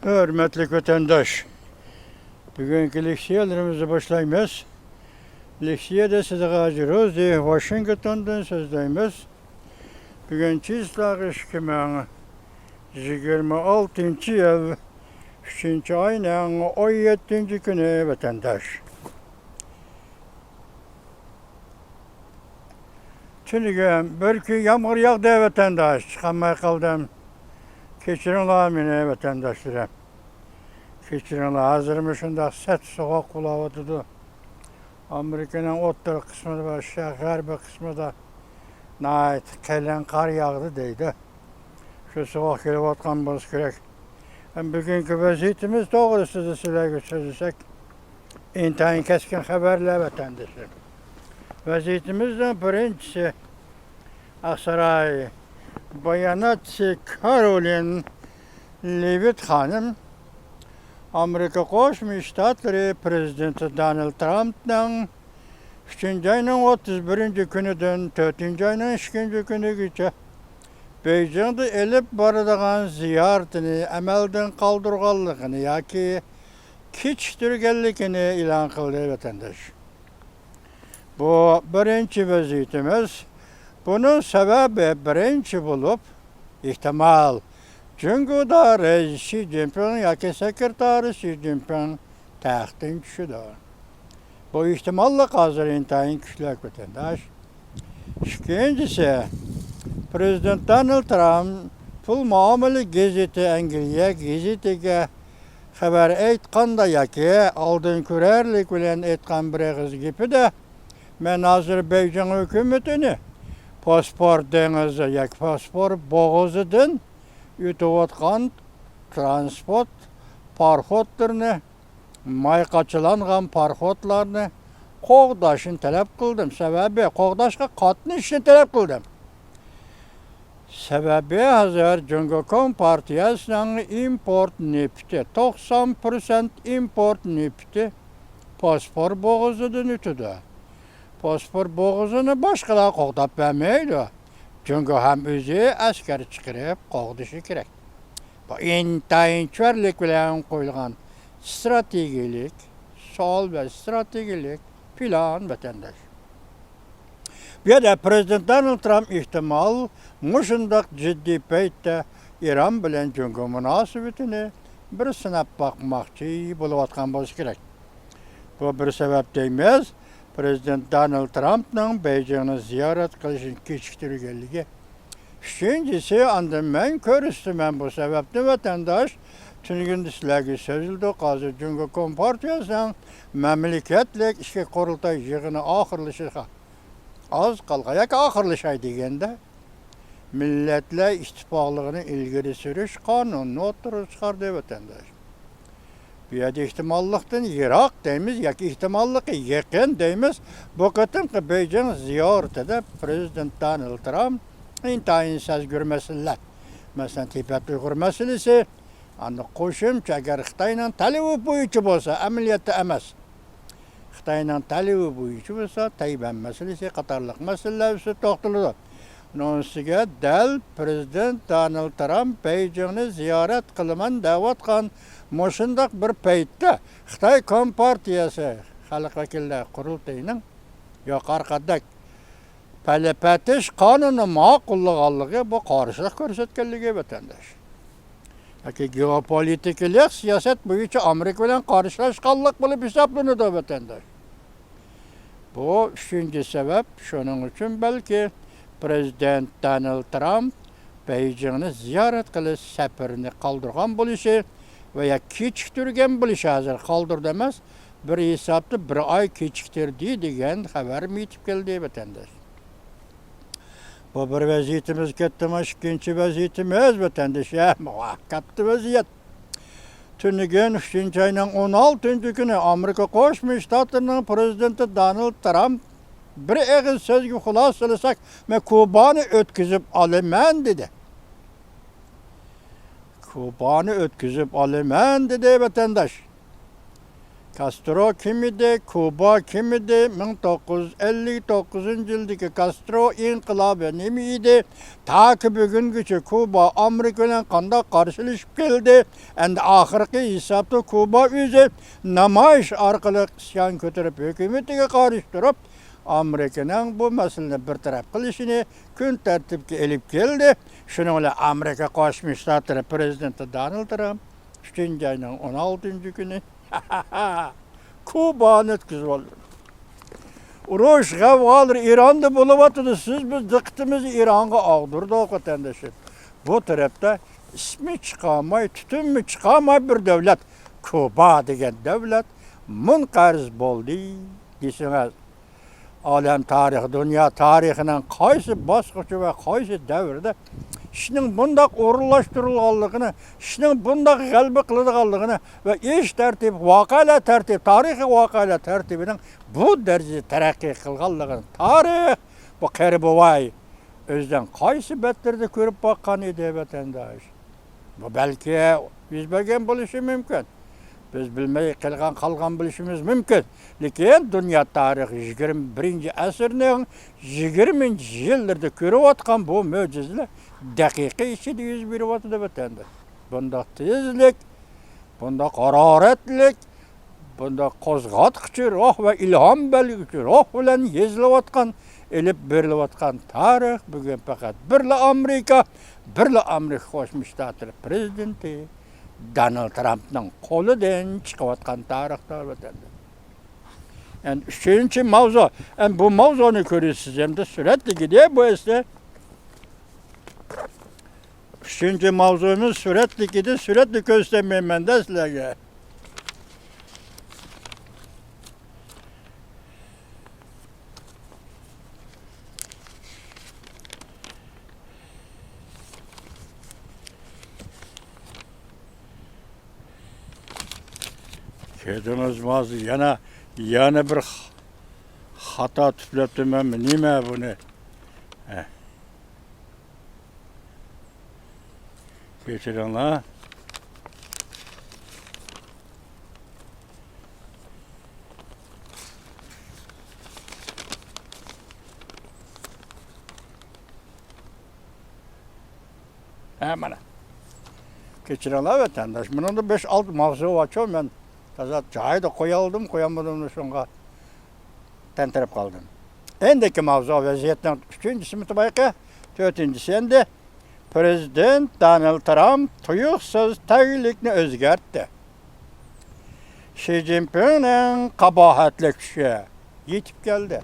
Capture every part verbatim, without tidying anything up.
ھۆرمەتلىك ۋەتەنداش، بۈگۈنكى لېكسىيەلىرىمىزنى باشلايمىز. لېكسىيەدە سىدىق ھاجى روزى، ۋاشىنگتوندىن سۆزلەيمىز. بۈگۈن چىسلاغ ئىككى مىڭ يىگىرمە ئالتىنچى يىل، ئۈچىنچى ئاينىڭ ئون يەتتىنچى كۈنى، ۋەتەنداش. تۈنۈگۈن بىر كۈن يامغۇر ياغدى، ۋەتەنداش، چىقالماي قالدىم. كەچۈرۈڭلار مېنى، ۋەتەنداشلىرىم. كەچۈرۈڭلار، ھازىر مۇشۇنداق سەت سوغۇق بولاۋاتىدۇ. ئامېرىكىنىڭ ئوتتۇرا قىسمىدا ۋە شەرق غەربىي قىسمىدا ناھايىتى قېلىن قار ياغدى دەيدۇ. شۇ سوغۇق كېلىۋاتقان بولسا كېرەك. ھەم بۈگۈنكى ۋەزىيىتىمىز توغرىسىدا سىلەرگە سۆزلىسەك، ئىنتايىن كەسكىن خەۋەرلەر، ۋەتەندىشىم. ۋەزىيىتىمىزنىڭ بىرىنچىسى، ئاقساراي باياناتچىسى كارولىن لېۋىت خانىم ئامېرىكا قوشما شتاتلىرى پىرېزىدېنتى دونالد ترامپنىڭ ئۈچىنچى ئاينىڭ ئوتتۇز بىرىنچى كۈنىدىن تۆتىنچى ئاينىڭ ئىككىنچى كۈنىگىچە بېيجىڭدا ئېلىپ بارىدىغان زىيارىتىنى ئەمەلدىن قالدۇرغانلىقىنى ياكى كېچىكتۈرگەنلىكىنى ئېلان قىلدى، ۋەتەنداش. بۇ بىرىنچى ۋەزىيىتىمىز. بۇنىڭ سەۋەبى بىرىنچى بولۇپ، ئېھتىمال، جۇڭگودا رەئىس شى جىنپىڭ ياكى سېكرېتارى شى جىنپىڭ تەختتىن چۈشىدۇ. بۇ ئېھتىماللىق ھازىر ئىنتايىن كۈچلۈك، ۋەتەنداش. ئىككىنچىسى، پىرېزىدېنت دونالد ترامپ پۇل مۇئامىلە گېزىتى، ئەنگلىيە گېزىتىگە خەۋەر ئېيتقاندا ياكى ئالدىن كۆرەرلىك بىلەن ئېيتقان بىر ئېغىز گېپىدە، مەن ھازىر بېيجىڭ ھۆكۈمىتىنى بوسپور دېڭىزى ياكى بوسپور بوغۇزىدىن ئۆتۈۋاتقان ترانسپورت پاراخوتلىرىنى، ماي قاچىلانغان پاراخوتلارنى قوغداشنى تەلەپ قىلدىم. سەۋەبى، قوغداشقا قاتنىشىشنى تەلەپ قىلدىم. سەۋەبى، ھازىر جۇڭگو كومپارتىيەسىنىڭ ئىمپورت نېفىتى، توقسان پىرسەنت ئىمپورت نېفىتى بوسپور بوغۇزىدىن ئۆتىدۇ. بوسپور بوغۇزىنى باشقىلار قوغداپ بەرمەيدۇ. جۇڭگو ھەم ئۆزى ئەسكەر چىقىرىپ قوغدىشى كېرەك. بۇ ئىنتايىن چۆرىلىك بىلەن قويۇلغان ئىستراتېگىيەلىك سوئال ۋە ئىستراتېگىيەلىك پىلان، ۋەتەنداش. بۇ يەردە پىرېزىدېنت دونالد ترامپ ئېھتىمال مۇشۇنداق جىددىي پەيتتە ئىران بىلەن جۇڭگو مۇناسىۋىتىنى بىر سىناپ باقماقچى بولۇۋاتقان بولسا كېرەك. بۇ بىر سەۋەب دەيمىز، پىرېزىدېنت دونالد ترامپنىڭ بېيجىڭنى زىيارەت قىلىشىنى كېچىكتۈرگەنلىكى. ئۈچىنچىسى، ئاندىن مەن كۆرسىتىمەن بۇ سەۋەبنى، ۋەتەنداش. تۈنۈگۈن سىلەرگە سۆزلىدۇق، ھازىر جۇڭگو كومپارتىيەسىنىڭ مەملىكەتلىك ئىچكى قۇرۇلتاي يىغىنى ئاخىرلىشىشقا ئاز قالغان ياكى ئاخىرلىشاي دېگەندە، مىللەتلەر ئىتتىپاقلىقىنى ئىلگىرى سۈرۈش قانۇنىنى ئوتتۇرىغا چىقاردى، ۋەتەنداش. بۇ يەردە ئېھتىماللىقتىن يىراق دەيمىز ياكى ئېھتىماللىقى يېقىن دەيمىز. بۇ قېتىمقى بېيجىڭ زىيارىتىدە پىرېزىدېنت دونالد ترامپ ئىنتايىن سەزگۈر مەسىلىلەر، مەسىلەن، تىبەت ئۇيغۇر مەسىلىسى، ئاندىن قوشۇمچە، ئەگەر خىتاينىڭ تەلىپى بويىچە بولسا، ئەمەلىيەتتە ئەمەس، خىتاينىڭ تەلىپى بويىچە بولسا، تەيۋەن مەسىلىسى قاتارلىق مەسىلىلەر ئۈستىدە توختىلىدۇ. ئۇنىڭ ئۈستىگە دەل پىرېزىدېنت دونالد ترامپ بېيجىڭنى زىيارەت قىلىمەن دەۋاتقان مۇشۇنداق بىر پەيتتە، خىتاي كومپارتىيەسى خەلق ۋەكىللەر قۇرۇلتىيىنىڭ يۇقىرىقىدەك پەلەپەتىش قانۇنىنى ماقۇللىغانلىقى، بۇ قارشىلىق كۆرسەتكەنلىكى، ۋەتەنداش. ياكى گېئوپولىتىكىلىق سىياسەت بويىچە ئامېرىكا بىلەن قارشىلاشقانلىق بولۇپ ھېسابلىنىدۇ، ۋەتەنداش. بۇ ئۈچىنچى سەۋەب. شۇنىڭ ئۈچۈن بەلكى پىرېزىدېنت دونالد ترامپ بېيجىڭنى زىيارەت قىلىش سەپىرىنى قالدۇرغان بولۇشى ۋە يا كېچىكتۈرگەن بولۇشى، ھازىر قالدۇردى ئەمەس، بىر ھېسابتا بىر ئاي كېچىكتۈردى دېگەن خەۋەرمۇ يېتىپ كەلدى، ۋەتەنداش. بۇ بىر ۋەزىيىتىمىز كەتتىمۇ، ئىككىنچى ۋەزىيىتىمىز، ۋەتەنداش، ھە، ماۋۇ كەپتە ۋەزىيەت. تۈنۈگۈن ئۈچىنچى ئاينىڭ ئون ئالتىنچى كۈنى ئامېرىكا قوشما شتاتلىرىنىڭ پىرېزىدېنتى دونالد ترامپ بىر ئېغىز سۆزگە خۇلاسىلىساق، مەن كۇبانى ئۆتكۈزۈپ ئالىمەن دېدى. كۇبانى ئۆتكۈزۈپ ئالىمەن دېدى، ۋەتەنداش. كاسترو كىم ئىدى؟ كۇبا كىم ئىدى؟ مىڭ توققۇز يۈز ئەللىك توققۇزىنچى يىلدىكى كاسترو ئىنقىلابى نېمە ئىدى؟ تاكى بۈگۈنگىچە كۇبا ئامېرىكا بىلەن قانداق قارشىلىشىپ كەلدى؟ ئەمدى ئاخىرقى ھېسابتا كۇبا ئۆزى نامايىش ئارقىلىق ئىسيان كۆتۈرۈپ، ھۆكۈمىتىگە قارشى تۇرۇپ، ئامېرىكىنىڭ بۇ مەسىلىنى بىر تەرەپ قىلىشىنى كۈن تەرتىپكە ئېلىپ كەلدى. شۇنىڭ بىلەن ئامېرىكا قوشما شتاتلىرى پرېزىدېنتى دونالد ترامپ ئۈچىنچى ئاينىڭ ئون ئالتىنچى كۈنى كۇبانى ئۆتكۈزۈۋالدى. ئۇرۇش غەۋغالىرى ئىراندا بولۇۋاتىدۇ. سىز، بىز دىققىتىمىزنى ئىرانغا ئاغدۇردۇق، ۋەتەنداشلار. بۇ تەرەپتە ئىسمى چىقالماي، تۈتۈنمۇ چىقالماي بىر دۆلەت، كۇبا دېگەن دۆلەت مۇنقەرز بولدى دېسىڭىز، ئالەم تارىخى، دۇنيا تارىخىنىڭ قايسى باسقۇچى ۋە قايسى دەۋردە ئىشنىڭ بۇنداق ئورۇنلاشتۇرۇلغانلىقىنى، ئىشنىڭ بۇنداق غەلىبە قىلىدىغانلىقىنى ۋە ئىش تەرتىپى، ۋەقەلەر تەرتىپى، تارىخىي ۋەقەلەر تەرتىپىنىڭ بۇ دەرىجىدە تەرەققىي قىلغانلىقىنى تارىخ، بۇ قېرى بوۋاي ئۆزىنىڭ قايسى بەتلىرىدە كۆرۈپ باققان ئىدى، ۋەتەنداش؟ بۇ بەلكى يۈز بەرگەن بولۇشى مۇمكىن. بىز بىلمەي قېلغان، قالغان بولۇشىمىز مۇمكىن. لېكىن دۇنيا تارىخى يىگىرمە بىرىنچى ئەسىرنىڭ يىگىرمىنچى يىللىرىدا كۆرۈۋاتقان بۇ مۆجىزىلەر دەقىقە ئىچىدە يۈز بېرىۋاتىدۇ، ۋەتەنداش. بۇنداق تېزلىك، بۇنداق ھارارەتلىك، بۇنداق قوزغاتقۇچى روھ ۋە ئىلھام بەرگۈچى روھ بىلەن يېزىلىۋاتقان، ئېلىپ بېرىلىۋاتقان تارىخ بۈگۈن پەقەت بىرلا ئامېرىكا، بىرلا ئامېرىكا قوشما شتاتلىرى پرېزىدېنتى دونالد ترامپنىڭ قولىدىن چىقىۋاتقان تارىختۇر، ۋەتەنداش. ئەمدى ئۈچىنچى ماۋزۇ. ئەمدى بۇ ماۋزۇنى كۆرىسىز ئەمدى سۈرەتلىكىدە بۇ ئەسلى. ئۈچىنچى ماۋزۇمىز سۈرەتلىكىدە، سۈرەتنى كۆرسەتمەيمەن-دە سىلەرگە. كۆردىڭىزمۇ ھازىر يەنە، يەنە بىر خ-، خاتا تۈپلەپتىمەنمۇ نېمە بۇنى؟ ھە. كەچۈرۈڭلار. ھە، مانا. كەچۈرۈڭلار، ۋەتەنداش. مۇنىڭدا بەش-ئالتە ماۋزۇ بارچۇ، مەن تازا جايىدا قويالىدىم، قويالمىدىم، شۇڭا تەنتىرەپ قالدىم. ئەندىكى ماۋزۇ ۋەزىيەتنىڭ ئۈچىنچىسىمۇ بايىقى، تۆتىنچىسى ئەمدى. پرېزىدېنت دونالد ترامپ تۇيۇقسىز تەگلىكنى ئۆزگەرتتى. شى جىنپىڭنىڭ قاباھەتلىك چۈشى يېتىپ كەلدى.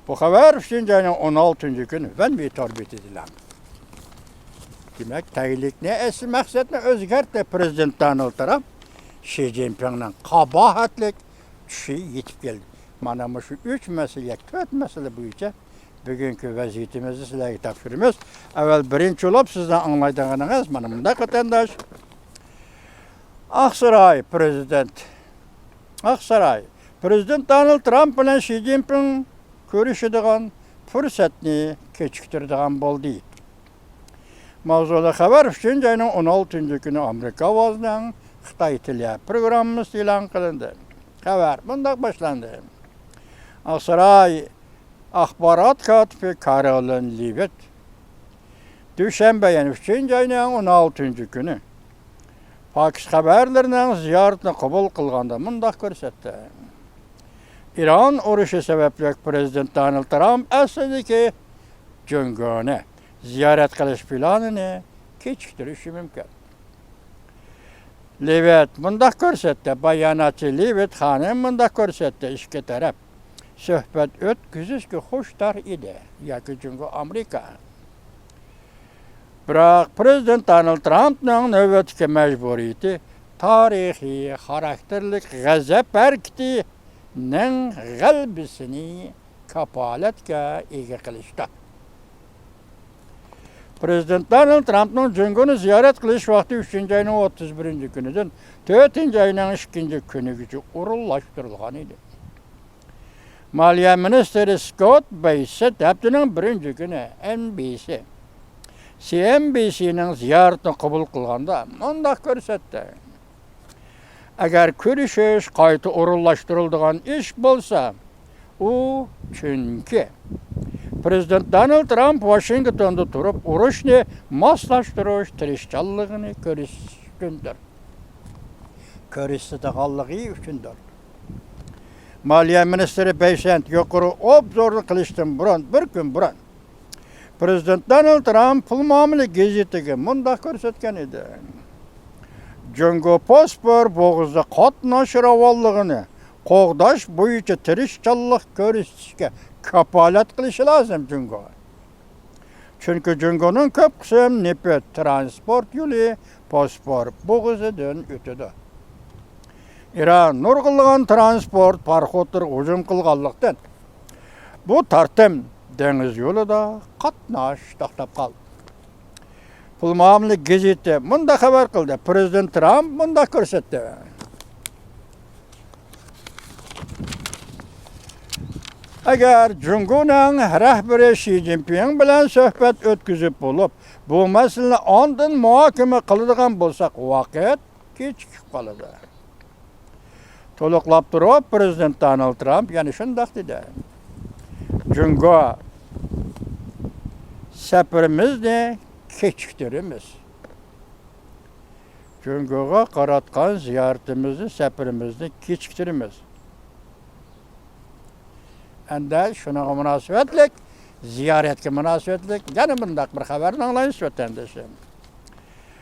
بۇ خەۋەر ئۈچىنچى ئاينىڭ ئون ئالتىنچى كۈنى ۋەن ۋېيتور بېتىدە ئېلان قىلىندى. دېمەك، تەگلىكنى، ئەسلى مەقسەتنى ئۆزگەرتتى پرېزىدېنت دونالد ترامپ. شى جىنپىڭنىڭ قاباھەتلىك چۈشى يېتىپ كەلدى. مانا مۇشۇ ئۈچ مەسىلە ياكى تۆت مەسىلە بويىچە بۈگۈنكى ۋەزىيىتىمىزنى سىلەرگە تاپشۇرىمىز. ئەۋۋەل بىرىنچى بولۇپ سىزنىڭ ئاڭلايدىغىنىڭىز مانا مۇنداق، ۋەتەنداش. ئاقساراي، پرېزىدېنت. ئاقساراي، پرېزىدېنت دونالد ترامپ بىلەن شى جىنپىڭ كۆرۈشىدىغان پۇرسەتنى كېچىكتۈرىدىغان بولدى. ماۋزۇلۇق خەۋەر ئۈچىنچى ئاينىڭ ئون ئالتىنچى كۈنى ئامېرىكا ئاۋازىنىڭ خىتاي تىلى پروگراممىسىدا ئېلان قىلىندى. خەۋەر مۇنداق باشلاندى. ئاقساراي ئاخبارات كاتىپى كارولىن لېۋىت دۈشەنبە، يەنى ئۈچىنچى ئاينىڭ ئون ئالتىنچى كۈنى پاكىس خەۋەرلىرىنىڭ زىيارىتىنى قوبۇل قىلغاندا مۇنداق كۆرسەتتى. ئىران ئۇرۇشى سەۋەبلىك پرېزىدېنت دونالد ترامپ ئەسلىدىكى جۇڭگونى زىيارەت قىلىش پىلانىنى كېچىكتۈرۈشى مۇمكىن. لېۋىت مۇنداق كۆرسەتتى، باياناتچى لېۋىت خانىم مۇنداق كۆرسەتتى، ئىككى تەرەپ سۆھبەت ئۆتكۈزۈشكە خۇشتار ئىدى، ياكى جۇڭگو ئامېرىكا. بىراق پرېزىدېنت دونالد ترامپنىڭ نۆۋەتتىكى مەجبۇرىيىتى تارىخىي خاراكتېرلىك غەزەپ ھەرىكىتىنىڭ غەلىبىسىنى كاپالەتكە ئىگە قىلىشتا. پرېزىدېنت دونالد ترامپنىڭ جۇڭگونى زىيارەت قىلىش ۋاقتى ئۈچىنچى ئاينىڭ ئوتتۇز بىرىنچى كۈنىدىن تۆتىنچى ئاينىڭ ئىككىنچى كۈنىگىچە ئورۇنلاشتۇرۇلغان ئىدى. مالىيە مىنىستىرى سكوت بېيسېت ھەپتىنىڭ بىرىنچى كۈنى ئېن بى سى، سى ئېن بى سىنىڭ زىيارىتىنى قوبۇل قىلغاندا مۇنداق كۆرسەتتى. ئەگەر كۆرۈشۈش قايتا ئورۇنلاشتۇرۇلىدىغان ئىش بولسا، ئۇ چۈنكى پىرېزىدېنت دونالد ترامپ ۋاشىنگتوندا تۇرۇپ ئۇرۇشنى ماسلاشتۇرۇش تىرىشچانلىقىنى كۆرسىتىش ئۈچۈندۇر. كۆرسىتىدىغانلىقى ئۈچۈندۇر. مالىيە مىنىستىرى بېيسەنت يۇقىرى ئوبزورنى قىلىشتىن بۇرۇن، بىر كۈن بۇرۇن، پىرېزىدېنت دونالد ترامپ پۇل مۇئامىلە گېزىتىگە مۇنداق كۆرسەتكەن ئىدى: جۇڭگو بوسپور بوغۇزى قاتناش راۋانلىقىنى قوغداش بويىچە تىرىشچانلىق كۆرسىتىشكە كاپالەت قىلىشى لازىم جۇڭگو. چۈنكى جۇڭگونىڭ كۆپ قىسىم نېفىت تىرانسپورت يولى بوسپور بوغۇزىدىن ئۆتىدۇ. ئىران نۇرغۇنلىغان تىرانسپورت پاراخوتلىرىغا ھۇجۇم قىلغانلىقتىن، بۇ تارتىم دېڭىز يولىدا قاتناش توختاپ قالدى. پۇل مۇئامىلە گېزىتى مۇنداق خەۋەر قىلدى، پىرېزىدېنت ترامپ مۇنداق كۆرسەتتى. ئەگەر جۇڭگونىڭ رەھبىرى شى جىنپىڭ بىلەن سۆھبەت ئۆتكۈزۈپ بولۇپ، بۇ مەسىلىنى ئاندىن مۇھاكىمە قىلىدىغان بولساق، ۋاقىت كېچىكىپ قالىدۇ. تولۇقلاپ تۇرۇپ، پىرېزىدېنت دونالد ترامپ يەنە شۇنداق دېدى: جۇڭگو سەپىرىمىزنى كېچىكتۈرىمىز. جۇڭگوغا قاراتقان زىيارىتىمىزنى، سەپىرىمىزنى كېچىكتۈرىمىز. ئەندى شۇنىڭغا مۇناسىۋەتلىك، زىيارەتكە مۇناسىۋەتلىك يەنە مۇنداق بىر خەۋەرنى ئاڭلايمىز، ۋەتەندىشىم.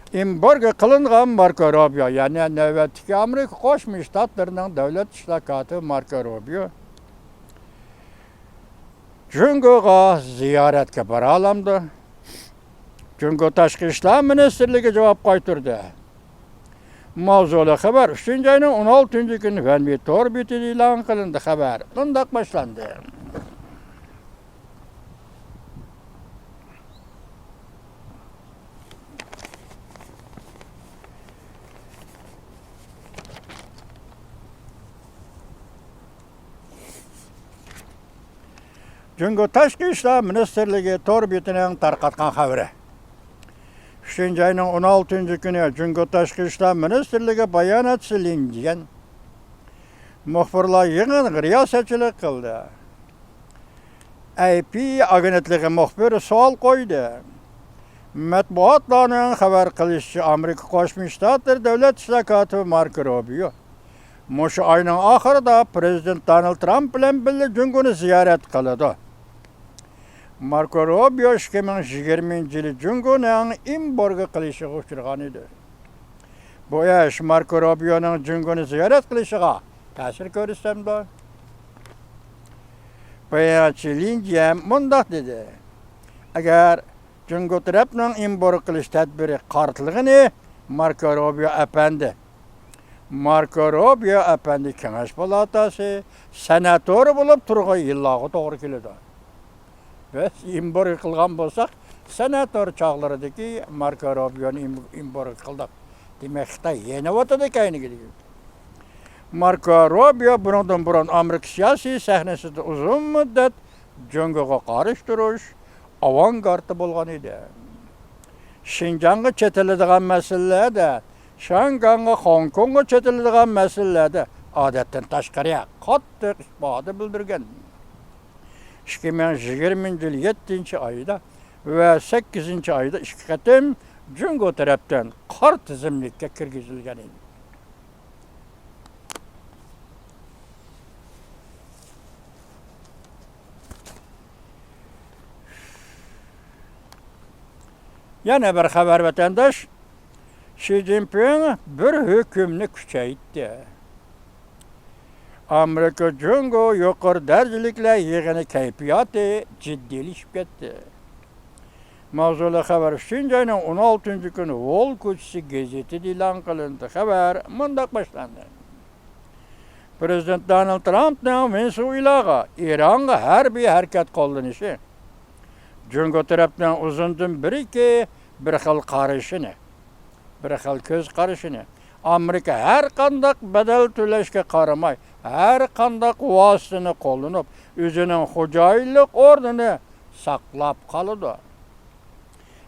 ئېمبارگو قىلىنغان ماركو روبىيو، يەنى نۆۋەتتىكى ئامېرىكا قوشما شتاتلىرىنىڭ دۆلەت ئىشلار كاتىپى ماركو روبىيو جۇڭگوغا زىيارەتكە بارالامدۇ؟ جۇڭگو تاشقى ئىشلار مىنىستىرلىكى جاۋاب قايتۇردى. ماۋزۇلۇق خەۋەر ئۈچىنچى ئاينىڭ ئون ئالتىنچى كۈنى ۋەنۋى تور بېتىدە ئېلان قىلىندى. خەۋەر مۇنداق باشلاندى. جۇڭگو تاشقى ئىشلار مىنىستىرلىكى تور بېتىنىڭ تارقاتقان خەۋىرى. ئۈچىنچى ئاينىڭ ئون ئالتىنچى كۈنى جۇڭگو تاشقى ئىشلار مىنىستىرلىكى باياناتچىسى لىن جيەن مۇخبىرلار يىغىنىغا رىياسەتچىلىك قىلدى. ئەي پى ئاگېنتلىقى مۇخبىرى سوئال قويدى. مەتبۇئاتلارنىڭ خەۋەر قىلىشىچە، ئامېرىكا قوشما شتاتلىرى دۆلەت ئىشلار كاتىپى ماركو روبىيو مۇشۇ ئاينىڭ ئاخىرىدا پىرېزىدېنت دونالد ترامپ بىلەن بىللە جۇڭگونى زىيارەت قىلىدۇ. ماركو روبىيو ئىككى مىڭ يىگىرمىنچى يىلى جۇڭگونىڭ ئېمبارگو قىلىشىغا ئۇچرىغان ئىدى. بۇ ئىش ماركو روبىيونىڭ جۇڭگونى زىيارەت قىلىشىغا تەسىر كۆرسىتەمدۇ؟ باياناتچى لىن جيەن مۇنداق دېدى: ئەگەر جۇڭگو تەرەپنىڭ ئېمبارگو قىلىش تەدبىرى قارىتىلغىنى، ماركو روبىيو ئەپەندى، ماركو روبىيو ئەپەندى كېڭەش پالاتاسى سېناتورى بولۇپ تۇرغان يىللارغا توغرا كېلىدۇ. بىز ئېمبارگو قىلغان بولساق، سېناتور چاغلىرىدىكى ماركو روبىيونى ئېم-، ئېمبارگو قىلدۇق. دېمەك، خىتاي يېنىۋاتىدۇ كەينىگە دېگەن. ماركو روبىيو بۇنىڭدىن بۇرۇن ئامېرىكا سىياسىي سەھنىسىدە ئۇزۇن مۇددەت جۇڭگوغا قارشى تۇرۇش ئاۋانگارتى بولغان ئىدى. شىنجاڭغا چېتىلىدىغان مەسىلىلەردە، شياڭگاڭغا، خوڭكوڭغا چېتىلىدىغان مەسىلىلەردە ئادەتتىن تاشقىرى قاتتىق ئىپادە بىلدۈرگەن. ئىككى مىڭ يىگىرمىنچى يىل يەتتىنچى ئايدا ۋە سەككىزىنچى ئايدا ئىككى قېتىم جۇڭگو تەرەپتىن قارا تىزىملىككە كىرگۈزۈلگەن ئىدى. يەنە بىر خەۋەر، ۋەتەنداش. شى جىنپىڭ بىر ھۆكۈمنى كۈچەيتتى. ئامېرىكا جۇڭگو يۇقىرى دەرىجىلىكلەر يىغىنى كەيپىياتى جىددىيلىشىپ كەتتى. ماۋزۇلۇق خەۋەر ئۈچىنچى ئاينىڭ ئون ئالتىنچى كۈنى ۋول كوچىسى گېزىتىدە ئېلان قىلىندى. خەۋەر مۇنداق باشلاندى: پىرېزىدېنت دونالد ترامپنىڭ ۋېنېسۇېلاغا، ئىرانغا ھەربىي ھەرىكەت قوللىنىشى جۇڭگو تەرەپنىڭ ئۇزۇندىن بېرىكى بىر خىل قارىشىنى، بىر خىل كۆز قارىشىنى، ئامېرىكا ھەر قانداق بەدەل تۆلەشكە قارىماي، ھەر قانداق ۋاسىتىنى قوللىنىپ، ئۆزىنىڭ خوجايىنلىق ئورنىنى ساقلاپ قالىدۇ.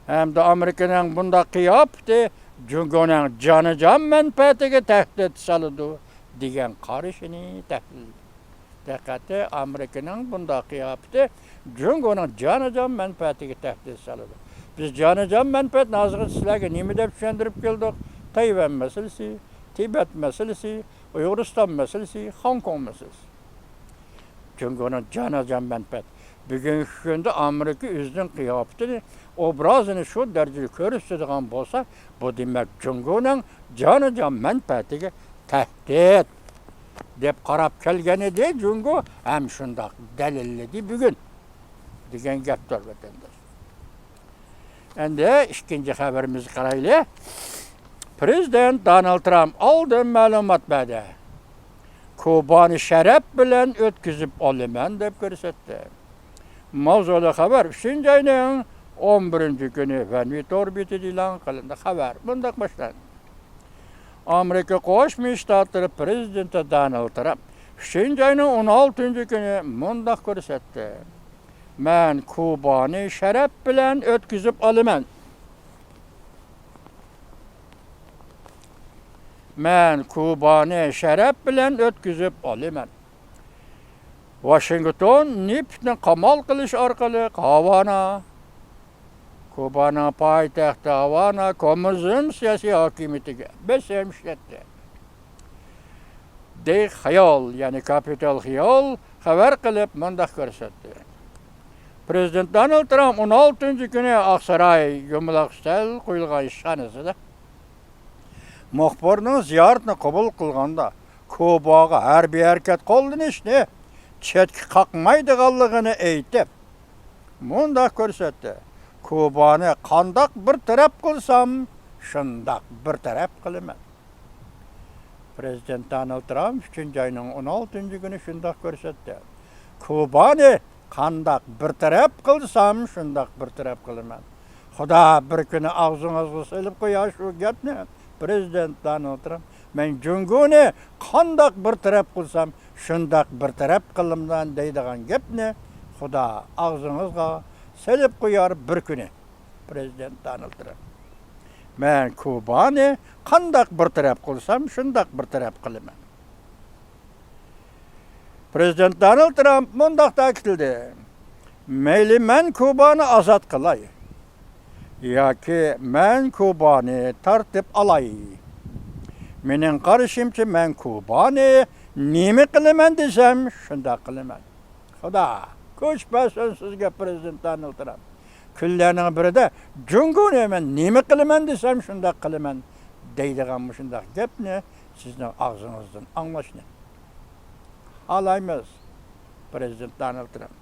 ھەمدە ئامېرىكىنىڭ بۇنداق قىياپىتى جۇڭگونىڭ جانىجان مەنپەئەتىگە تەھدىت سالىدۇ دېگەن قارىشىنى تەھلىل. دىققەت، ئامېرىكىنىڭ بۇنداق قىياپىتى جۇڭگونىڭ جانىجان مەنپەئەتىگە تەھدىت سالىدۇ. بىز جانىجان مەنپەئەتنى ھازىرغىچە سىلەرگە نېمە دەپ چۈشەندۈرۈپ كەلدۇق؟ تەيۋەن مەسىلىسى، تىبەت مەسىلىسى، ئۇيغۇرىستان مەسىلىسى، خوڭكوڭ مەسىلىسى. جۇڭگونىڭ جانىجان مەنپەئەت. بۈگۈنكى كۈندە ئامېرىكا ئۆزىنىڭ قىياپىتىنى، ئوبرازىنى شۇ دەرىجىدە كۆرسىتىدىغان بولسا، بۇ دېمەك جۇڭگونىڭ جانىجان مەنپەئەتىگە تەھدىت دەپ قاراپ كەلگەن ئىدى جۇڭگو، ھەم شۇنداق دەلىللىدى بۈگۈن دېگەن گەپتۇر، ۋەتەنداش. ئەمدى ئىككىنچى خەۋىرىمىزگە قارايلى. پرېزىدېنت دونالد ترامپ ئالدىن مەلۇمات بەردى. كۇبانى شەرەپ بىلەن ئۆتكۈزۈپ ئالىمەن دەپ كۆرسەتتى. ماۋزۇلۇق خەۋەر ئۈچىنچى ئاينىڭ ئون بىرىنچى كۈنى ۋەنۋى تور بېتىدە ئېلان قىلىندى. خەۋەر مۇنداق باشلاندى. ئامېرىكا قوشما شتاتلىرى پرېزىدېنتى دونالد ترامپ ئۈچىنچى ئاينىڭ ئون ئالتىنچى كۈنى مۇنداق كۆرسەتتى. مەن كۇبانى شەرەپ بىلەن ئۆتكۈزۈپ ئالىمەن. مەن كۇبانى شەرەپ بىلەن ئۆتكۈزۈپ ئالىمەن. ۋاشىنگتون نېفىتنى قامال قىلىش ئارقىلىق ھاۋانا، كۇبانىڭ پايتەختى ھاۋانا كوممۇنىزم سىياسىي ھاكىمىيىتىگە بېسىم ئىشلەتتى. دېي خىيال، يەنى كاپىتال خىيال خەۋەر قىلىپ مۇنداق كۆرسەتتى. پرېزىدېنت دونالد ترامپ ئون ئالتىنچى كۈنى ئاقساراي يۇمىلاق ئۈستەل قويۇلغان ئىشخانىسىدا مۇخبىرنىڭ زىيارىتىنى قوبۇل قىلغاندا، كۇباغا ھەربىي ھەرىكەت قوللىنىشنى چەتكە قاقمايدىغانلىقىنى ئېيتىپ، مۇنداق كۆرسەتتى: كۇبانى قانداق بىر تەرەپ قىلسام، شۇنداق بىر تەرەپ قىلىمەن. پرېزىدېنت دونالد ترامپ ئۈچىنچى ئاينىڭ ئون ئالتىنچى كۈنى شۇنداق كۆرسەتتى: كۇبانى قانداق بىر تەرەپ قىلسام، شۇنداق بىر تەرەپ قىلىمەن. خۇدا بىر كۈنى ئاغزىڭىزغا سېلىپ قويار شۇ گەپنى، پرېزىدېنت دونالد ترامپ، مەن جۇڭگونى قانداق بىر تەرەپ قىلسام، شۇنداق بىر تەرەپ قىلىمەن دەيدىغان گەپنى خۇدا ئاغزىڭىزغا سېلىپ قويار بىر كۈنى، پرېزىدېنت دونالد ترامپ. مەن كۇبانى قانداق بىر تەرەپ قىلسام، شۇنداق بىر تەرەپ قىلىمەن. پرېزىدېنت دونالد ترامپ مۇنداق تەكىتلىدى: مەيلى مەن كۇبانى ئازاد قىلاي ياكى مەن كۇبانى تارتىپ ئالاي. مېنىڭ قارىشىمچە، مەن كۇبانى نېمە قىلىمەن دېسەم، شۇنداق قىلىمەن. خۇدا كۈچ بەرسۇن سىزگە، پرېزىدېنت دونالد ترامپ. كۈنلەرنىڭ بىرىدە جۇڭگونى مەن نېمە قىلىمەن دېسەم، شۇنداق قىلىمەن دەيدىغان مۇشۇنداق گەپنى سىزنىڭ ئاغزىڭىزدىن ئاڭلاشنى خالايمىز، پرېزىدېنت دونالد ترامپ.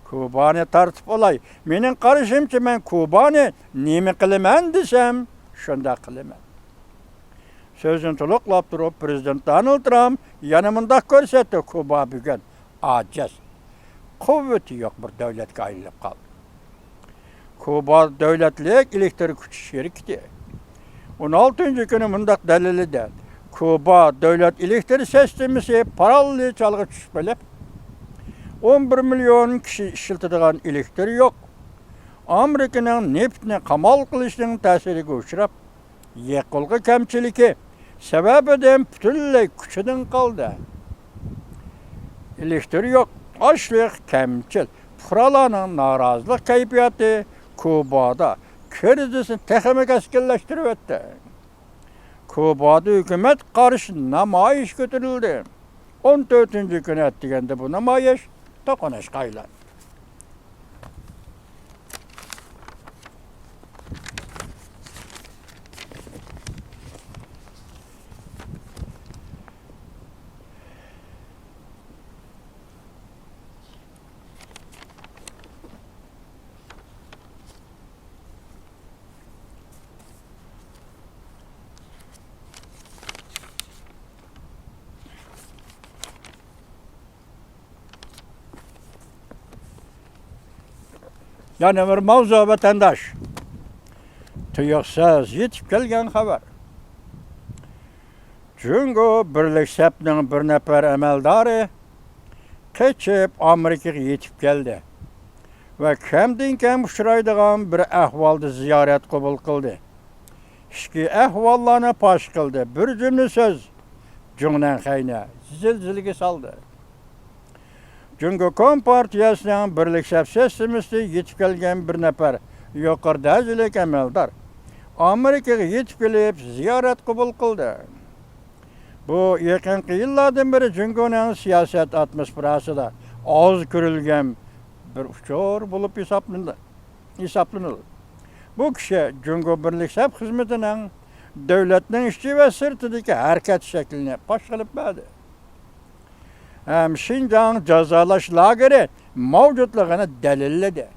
كۇبانى تارتىپ ئالاي. مېنىڭ قارىشىمچە، مەن كۇبانى نېمە قىلىمەن دېسەم، شۇنداق قىلىمەن. سۆزىنى تولۇقلاپ تۇرۇپ، پرېزىدېنت دونالد ترامپ يەنە مۇنداق كۆرسەتتى: كۇبا بۈگۈن ئاجىز، قۇۋۋىتى يوق بىر دۆلەتكە ئايلىنىپ قالدى. كۇبا دۆلەتلىك ئېلېكتر كۈچ شىركىتى ئون ئالتىنچى كۈنى مۇنداق دەلىللىدى: كۇبا دۆلەت ئېلېكتر سىستېمىسى پاراللېل چالغا چۈشۈپ قېلىپ، ئون بىر مىليون كىشى ئىشلىتىدىغان ئېلېكتر يوق. ئامېرىكىنىڭ نېفىتنى قامال قىلىشنىڭ تەسىرىگە ئۇچراپ، يېقىلغۇ كەمچىلىكى سەۋەبىدىن پۈتۈنلەي كۈچىدىن قالدى. ئېلېكتر يوق، ئاشلىق كەمچىل، پۇقرالارنىڭ نارازىلىق كەيپىياتى كۇبادا كىرىزىسنى تېخىمۇ كەسكىنلەشتۈرۈۋەتتى. كۇبادا ھۆكۈمەت قارشى نامايىش كۆتۈرۈلدى. ئون تۆتىنچى كۈنى ئەتىگەندە بۇ نامايىش توقۇنۇشقا ئايلاندى. يەنە بىر ماۋزۇ، ۋەتەنداش. تۇيۇقسىز يېتىپ كەلگەن خەۋەر. جۇڭگو بىرلىك سەپنىڭ بىر نەپەر ئەمەلدارى قېچىپ ئامېرىكىغا يېتىپ كەلدى ۋە كەمدىن كەم ئۇچرايدىغان بىر ئەھۋالدا زىيارەت قوبۇل قىلدى. ئىچكى ئەھۋاللارنى پاش قىلدى. بىر جۈملە سۆز جۇڭنەنخەينى زىلزىلىگە سالدى. جۇڭگو كومپارتىيەسىنىڭ بىرلىك سەپ سىستېمىسى يېتىپ كەلگەن بىر نەپەر يۇقىرى دەرىجىلىك ئەمەلدار ئامېرىكىغا يېتىپ كېلىپ زىيارەت قوبۇل قىلدى. بۇ يېقىنقى يىللاردىن بېرى جۇڭگونىڭ سىياسەت ئاتموسفېراسىدا ئاز كۆرۈلگەن بىر ئۇچۇر بولۇپ ھېسابلىنىدۇ. ھېسابلىنىدۇ. بۇ كىشى جۇڭگو بىرلىك سەپ خىزمىتىنىڭ دۆلەتنىڭ ئىچى ۋە سىرتىدىكى ھەرىكەت شەكلىنى پاش قىلىپ بەردى ھەم شىنجاڭ جازالاش لاگېرى مەۋجۇتلۇقىنى دەلىللىدى.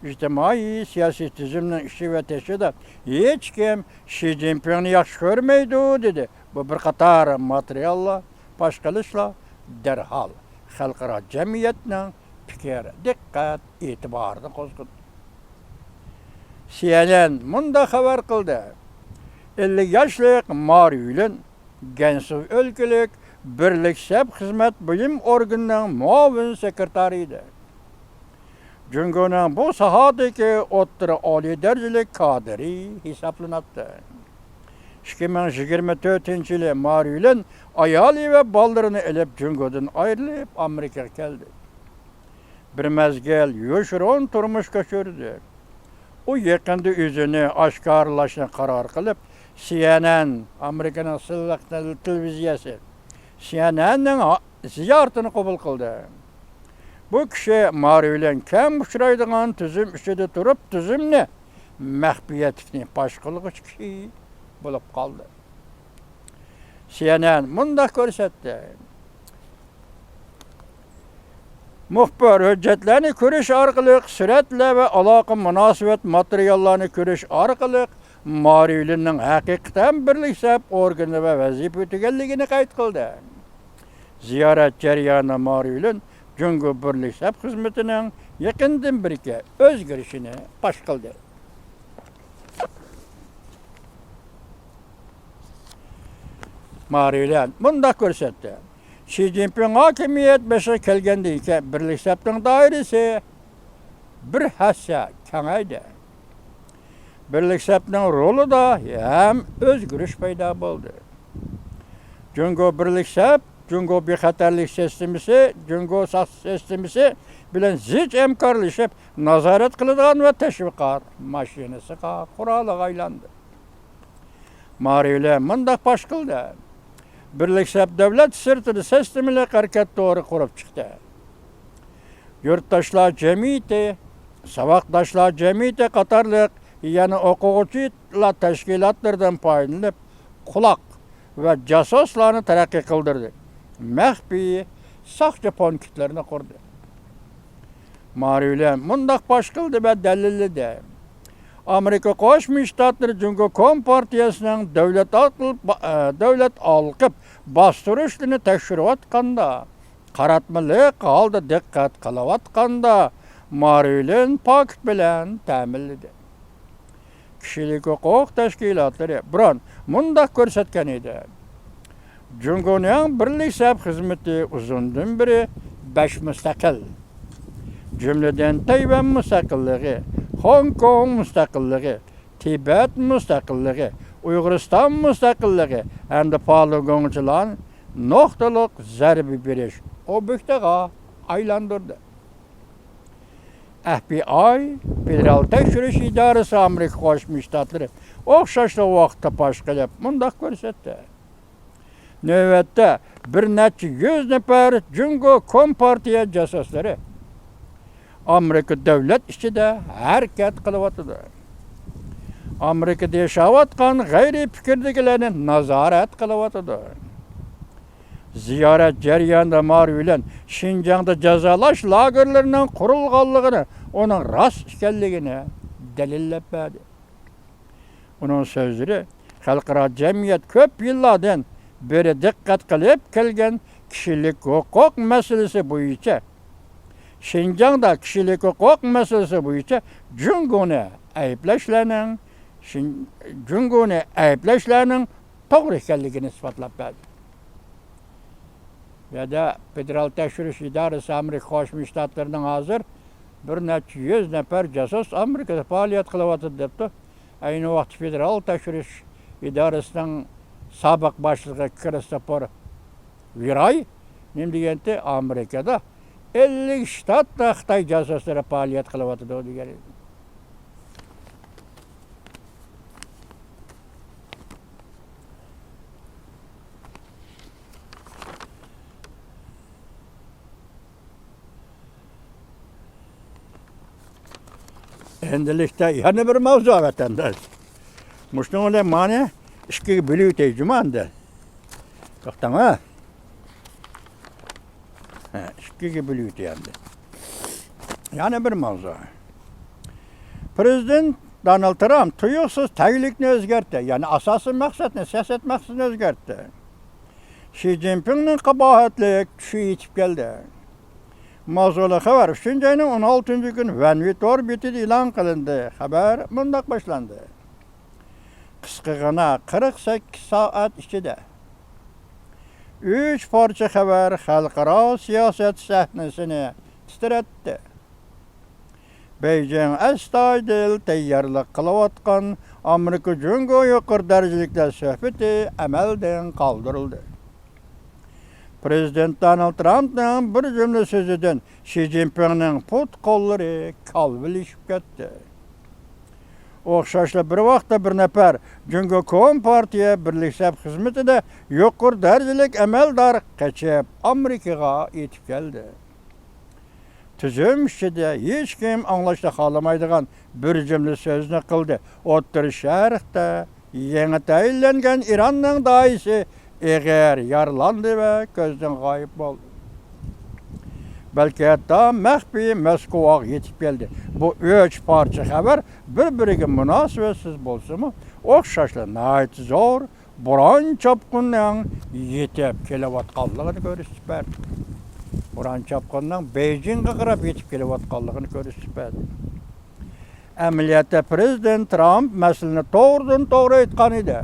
ئىجتىمائىي سىياسىي تۈزۈمنىڭ ئىچى ۋە تېشىدا ھېچكىم شى جىنپىڭنى ياخشى كۆرمەيدۇ، دېدى. بۇ بىر قاتار ماتېرىياللار، پاش قىلىشلار دەرھال خەلقئارا جەمئىيەتنىڭ پىكىر، دىققەت، ئېتىبارىنى قوزغىدى. سى ئېن ئېن مۇنداق خەۋەر قىلدى: ئەللىك ياشلىق ما رۈيلىن گەنسۇ ئۆلكىلىك بىرلىك سەپ خىزمەت بۇيۇم ئورگىنىنىڭ مۇئاۋىن سېكرېتارى ئىدى. جۇڭگونىڭ بۇ ساھەدىكى ئوتتۇرا ئالىي دەرىجىلىك كادىرى ھېسابلىناتتى. ئىككى مىڭ يىگىرمە تۆتىنچى يىلى ما رۈيلىن ئايالى ۋە بالىلىرىنى ئېلىپ جۇڭگودىن ئايرىلىپ ئامېرىكىغا كەلدى. بىر مەزگىل يوشۇرۇن تۇرمۇش كەچۈردى. ئۇ يېقىندا ئۆزىنى ئاشكارىلاشنى قارار قىلىپ، سى ئېن ئېن، ئامېرىكىنىڭ سىللىق تېلېۋىزىيەسى، سى ئېن ئېننىڭ زىيارىتىنى قوبۇل قىلدى. بۇ كىشى ما رۈيلىن كەم ئۇچرايدىغان تۈزۈم ئىچىدە تۇرۇپ، تۈزۈمنى، مەخپىيەتلىكنى پاش قىلغۇچى كىشى بولۇپ قالدى. سى ئېن ئېن مۇنداق كۆرسەتتى: مۇخبىر ھۆججەتلەرنى كۆرۈش ئارقىلىق، سۈرەتلەر ۋە ئالاقە مۇناسىۋەت ماتېرىياللارنى كۆرۈش ئارقىلىق ما رۈيلىننىڭ ھەقىقەتەن بىرلىك سەپ ئورگىنى ۋە ۋەزىپە ئۆتىگەنلىكىنى قەيت قىلدى. زىيارەت جەريانىدا ما رۈيلىن جۇڭگو بىرلىك سەپ خىزمىتىنىڭ يېقىندىن بېرىكى ئۆزگىرىشىنى پاش قىلدى. ما رۈيلىن مۇنداق كۆرسەتتى: شى جىنپىڭ ھاكىمىيەت بېشىغا كەلگەندىن كېيىن، بىرلىك سەپنىڭ دائىرىسى بىر ھەسسە كېڭەيدى. بىرلىك سەپنىڭ رولىدا ھەم ئۆزگىرىش پەيدا بولدى. جۇڭگو بىرلىك سەپ، جۇڭگو بىخەتەرلىك سىستېمىسى، جۇڭگو ساختا سىستېمىسى بىلەن زىچ ھەمكارلىشىپ، نازارەت قىلىدىغان ۋە تەشۋىقات ماشىنىسىغا، قورالىغا ئايلاندى. ما رۈيلىن مۇنداق پاش قىلدى: بىرلىك سەپ دۆلەت سىرتىدا سىستېمىلىق ھەرىكەت تورى قۇرۇپ چىقتى. يۇرتداشلار جەمئىيىتى، ساۋاقداشلار جەمئىيىتى قاتارلىق يەنە ئوقۇغۇچىلار تەشكىلاتلىرىدىن پايدىلىنىپ، قۇلاق ۋە جاسۇسلارنى تەرەققىي قىلدۇردى. مەخپىي ساقچى پونكىتلىرىنى قۇردى. ما رۈيلىن مۇنداق پاش قىلدى ۋە دەلىللىدى: ئامېرىكا قوشما شتاتلىرى جۇڭگو كومپارتىيەسىنىڭ دۆلەت ئاقىل-، با-، ئە، دۆلەت ئالقىپ باستۇرۇشلىرىنى تەكشۈرۈۋاتقاندا، قاراتمىلىق ھالدا دىققەت قىلىۋاتقاندا، ما رۈيلىن پاكىت بىلەن تەمىنلىدى. كىشىلىك ھوقۇق تەشكىلاتلىرى بۇرۇن مۇنداق كۆرسەتكەن ئىدى: جۇڭگونىڭ بىرلىك سەپ خىزمىتى ئۇزۇندىن بېرى بەش مۇستەقىل، جۈملىدىن تەيۋەن مۇستەقىللىقى، خوڭكوڭ مۇستەقىللىقى، تىبەت مۇستەقىللىقى، ئۇيغۇرىستان مۇستەقىللىقى ھەمدە پالېڭگوڭچىلار نۇقتىلىق زەربە بېرىش ئوبيېكتىغا ئايلاندۇردى. ئەف بى ئاي، فېدېرال تەكشۈرۈش ئىدارىسى، ئامېرىكا قوشما شتاتلىرى ئوخشاشلا ۋاقىتتا پاش قىلىپ مۇنداق كۆرسەتتى: نۆۋەتتە بىر نەچچە يۈز نەپەر جۇڭگو كومپارتىيە جاسۇسلىرى ئامېرىكا دۆلەت ئىچىدە ھەرىكەت قىلىۋاتىدۇ. ئامېرىكىدا ياشاۋاتقان غەيرىي پىكىردىكىلەرنى نازارەت قىلىۋاتىدۇ. زىيارەت جەريانىدا ما رۈيلىن شىنجاڭدا جازالاش لاگېرلىرىنىڭ قۇرۇلغانلىقىنى، ئۇنىڭ راست ئىكەنلىكىنى دەلىللەپ بەردى. ئۇنىڭ سۆزلىرى خەلقئارا جەمئىيەت كۆپ يىللاردىن بېرى دىققەت قىلىپ كەلگەن كىشىلىك ھوقۇق مەسىلىسى بويىچە، شىنجاڭدا كىشىلىك ھوقۇق مەسىلىسى بويىچە جۇڭگونى ئەيىبلەشلەرنىڭ، شىن-، جۇڭگونى ئەيىبلەشلەرنىڭ توغرا ئىكەنلىكىنى ئىسپاتلاپ بەردى. بۇ يەردە فېدېرال تەكشۈرۈش ئىدارىسى ئامېرىكا قوشما شتاتلىرىنىڭ ھازىر بىر نەچچە يۈز نەپەر جاسۇس ئامېرىكىدا پائالىيەت قىلىۋاتىدۇ دەپتۇ. ئەينى ۋاقىتتا فېدېرال تەكشۈرۈش ئىدارىسىنىڭ سابىق باشلىقى كىرىستوفېر ۋىراي نېمە دېگەنتى، ئامېرىكىدا ئەللىك شتاتتا خىتاي جاسۇسلىرى پائالىيەت قىلىۋاتىدۇ دېگەن ئىدى. ئەمدىلىكتە يەنە بىر ماۋزۇ، ۋەتەنداش. مۇشۇنىڭ بىلەن مانى ئىككىگە بۆلۈۋېتەي جۇمۇ ئەمدى. توختاڭ ھە. ھە، ئىككىگە بۆلۈۋېتەي ئەمدى. يەنە بىر ماۋزۇ. پرېزىدېنت دونالد ترامپ تۇيۇقسىز تەگلىكنى ئۆزگەرتتى. يەنى ئاساسىي مەقسەتنى، سىياسەت مەقسىتىنى ئۆزگەرتتى. شى جىنپىڭنىڭ قاباھەتلىك چۈشى يېتىپ كەلدى. ماۋزۇلۇق خەۋەر ئۈچىنچى ئاينىڭ ئون ئالتىنچى كۈنى ۋەنۋى تور بېتىدە ئېلان قىلىندى. خەۋەر مۇنداق باشلاندى. قىسقىغىنا قىرىق سەككىز سائەت ئىچىدە ئۈچ پارچە خەۋەر خەلقئارا سىياسەت سەھنىسىنى تىترەتتى. بېيجىڭ ئەستايىدىل تەييارلىق قىلىۋاتقان ئامېرىكا جۇڭگو يۇقىرى دەرىجىلىكلەر سۆھبىتى ئەمەلدىن قالدۇرۇلدى. پرېزىدېنت دونالد ترامپنىڭ بىر جۈملە سۆزىدىن شى جىنپىڭنىڭ پۇت-قوللىرى كالۋىلىشىپ كەتتى. ئوخشاشلا بىر ۋاقىتتا بىر نەپەر جۇڭگو كومپارتىيە بىرلىك سەپ خىزمىتىدە يۇقىرى دەرىجىلىك ئەمەلدار قېچىپ ئامېرىكىغا يېتىپ كەلدى. تۈزۈم ئىچىدە ھېچكىم ئاڭلاشنى خالىمايدىغان بىر جۈملە سۆزنى قىلدى. ئوتتۇرا شەرقتە يېڭى تەيىنلەنگەن ئىراننىڭ داھىيسى ئېغىر يارىلاندى ۋە كۆزدىن غايىب بولدى. بەلكى ھەتتا مەخپىي مەسكوغا يېتىپ كەلدى. بۇ ئۈچ پارچە خەۋەر بىر-بىرىگە مۇناسىۋەتسىز بولسىمۇ، ئوخشاشلا ناھايىتى زور بوران-چاپقۇننىڭ يېتىپ كېلىۋاتقانلىقىنى كۆرسىتىپ بەردى. بوران-چاپقۇننىڭ بېيجىڭغا قاراپ يېتىپ كېلىۋاتقانلىقىنى كۆرسىتىپ بەردى. ئەمەلىيەتتە، پرېزىدېنت ترامپ مەسىلىنى توغرىدىن توغرا ئېيتقان ئىدى.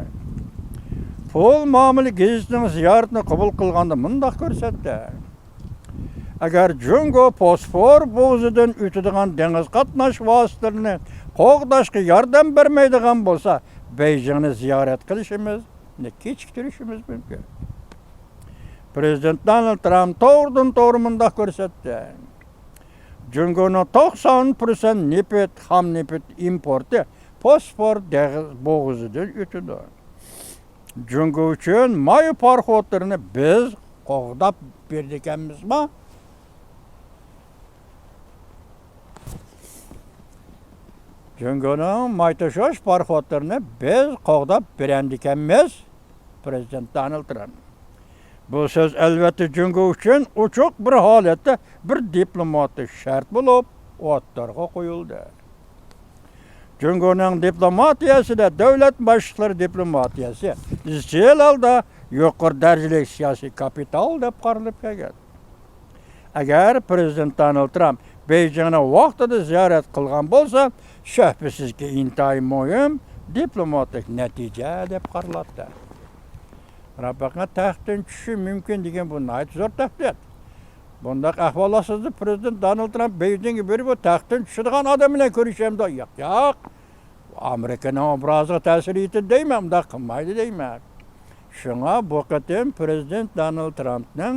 پۇل مۇئامىلە گېزىتىنىڭ زىيارىتىنى قوبۇل قىلغاندا مۇنداق كۆرسەتتى: ئەگەر جۇڭگو بوسفور بوغۇزىدىن ئۆتىدىغان دېڭىز قاتناش ۋاسىتىلىرىنى قوغداشقا ياردەم بەرمەيدىغان بولسا، بېيجىڭنى زىيارەت قىلىشىمىزنى كېچىكتۈرۈشىمىز مۇمكىن. پرېزىدېنت دونالد ترامپ توغرىدىن توغرا مۇنداق كۆرسەتتى: جۇڭگونىڭ توقسان پىرسەنت نېفىت، خام نېفىت ئىمپورتى بوسفور دېغىز بوغۇزىدىن ئۆتىدۇ. جۇڭگو ئۈچۈن ماي پاراخوتلىرىنى بىز قوغداپ بېرىدىكەنمىزما؟ جۇڭگونىڭ ماي توشۇش پاراخوتلىرىنى بىز قوغداپ بېرەمدىكەنمىز؟ پرېزىدېنت دونالد ترامپ. بۇ سۆز، ئەلۋەتتە، جۇڭگو ئۈچۈن ئوچۇق بىر ھالەتتە بىر دىپلوماتىك شەرت بولۇپ ئوتتۇرىغا قويۇلدى. جۇڭگونىڭ دىپلوماتىيەسىدە دۆلەت باشلىقلىرى دىپلوماتىيەسى ئىزچىل ھالدا يۇقىرى دەرىجىلىك سىياسىي كاپىتال دەپ قارىلىپ كەلگەن. ئەگەر پرېزىدېنت دونالد ترامپ بېيجىڭنى ۋاقتىدا زىيارەت قىلغان بولسا، شۈبھىسىزكى، ئىنتايىن مۇھىم دىپلوماتىك نەتىجە دەپ قارىلاتتى. قاراپ بېقىڭ، تەختتىن چۈشۈشى مۇمكىن دېگەن بۇ ناھايىتى زور تەھدىت. بۇنداق ئەھۋال ئاستىدا پرېزىدېنت دونالد ترامپ بېيجىڭغا بېرىپ، بۇ تەختتىن چۈشىدىغان ئادەم بىلەن كۆرۈشەمدۇ؟ ياق، ياق. ئامېرىكىنىڭ ئوبرازىغا تەسىر يېتىدۇ دەيمەن، ئۇنداق قىلمايدۇ دەيمەن. شۇڭا بۇ قېتىم پرېزىدېنت دونالد ترامپنىڭ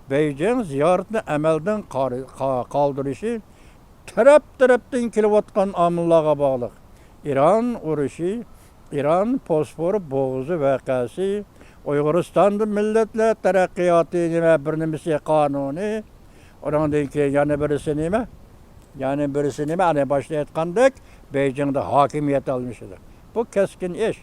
بېيجىڭ زىيارىتىنى ئەمەلدىن قار-، قا-، قالدۇرۇشى تەرەپ-تەرەپتىن كېلىۋاتقان ئامىللارغا باغلىق. ئىران ئۇرۇشى، ئىران بوسفور بوغۇزى ۋەقەسى، ئۇيغۇرىستاندا مىللەتلەر تەرەققىياتى نېمە بىر نېمىسى قانۇنى، ئۇنىڭدىن كېيىن يەنە بىرسى نېمە؟ يەنە بىرسى نېمە؟ ئەنە باشتا ئېيتقاندەك، بېيجىڭدا ھاكىمىيەت ئالمىشىدۇ. بۇ كەسكىن ئىش.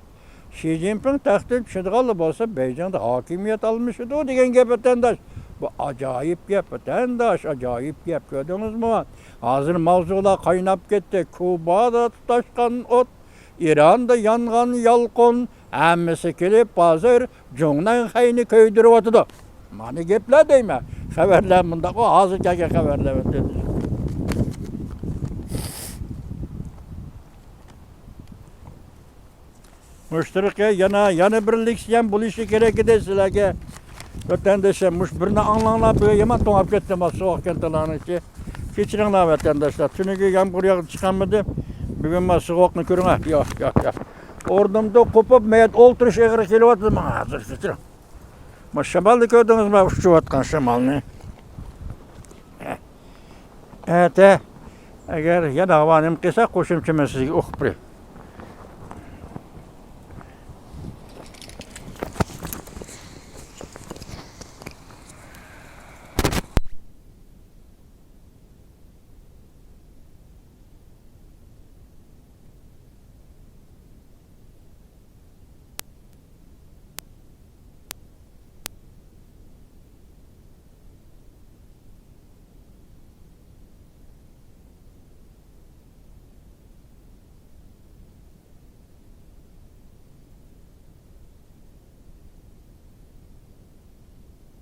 شى جىنپىڭ تەختتىن چۈشىدىغانلا بولسا، بېيجىڭدا ھاكىمىيەت ئالمىشىدۇ دېگەن گەپ، ۋەتەنداش. بۇ ئاجايىپ گەپ، ۋەتەنداش، ئاجايىپ گەپ، كۆردىڭىزمۇ؟ ھازىر ماۋزۇلار قايناپ كەتتى. كۇبادا تۇتاشقان ئوت، ئىراندا يانغان يالقۇن، ھەممىسى كېلىپ ھازىر جۇڭنەنخەينى كۆيدۈرۈۋاتىدۇ. مانا گەپلەر دەيمەن. خەۋەرلەر مۇنداق، ئۇ ھازىر كەلگەن خەۋەرلەر، ۋەتەنداش. مۇشتەرىكە يەنە، يەنە بىرلىكسى ھەم بولۇشى كېرەك ئىدى سىلەرگە. ۋەتەنداشلار، مۇشۇ بىرنى ئاڭلاڭلار، بۈگۈن يامان توڭلاپ كەتتىم، سوغۇق كەنتلەرنىڭ ئىچى. كەچۈرۈڭلار، ۋەتەنداشلار. تۈنۈگۈن يامغۇر ياغدى، چىقالمىدىم. بۈگۈن ما سوغۇقنى كۆرۈڭ ھە. ياق، ياق، ياق. ئورنۇمدا قوپۇپ، مەيەت ئولتۇرۇش ئېغىر كېلىۋاتىدۇ ماڭا ھازىر. كېچىرىڭ. ما شامالنى كۆردىڭىزمۇ؟ ئۇچۇۋاتقان شامالنى. ئەتە ئەگەر يەنە ھاۋا نېمە قىلسا، قوشۇمچە مەن سىزگە ئوقۇپ بېرەي.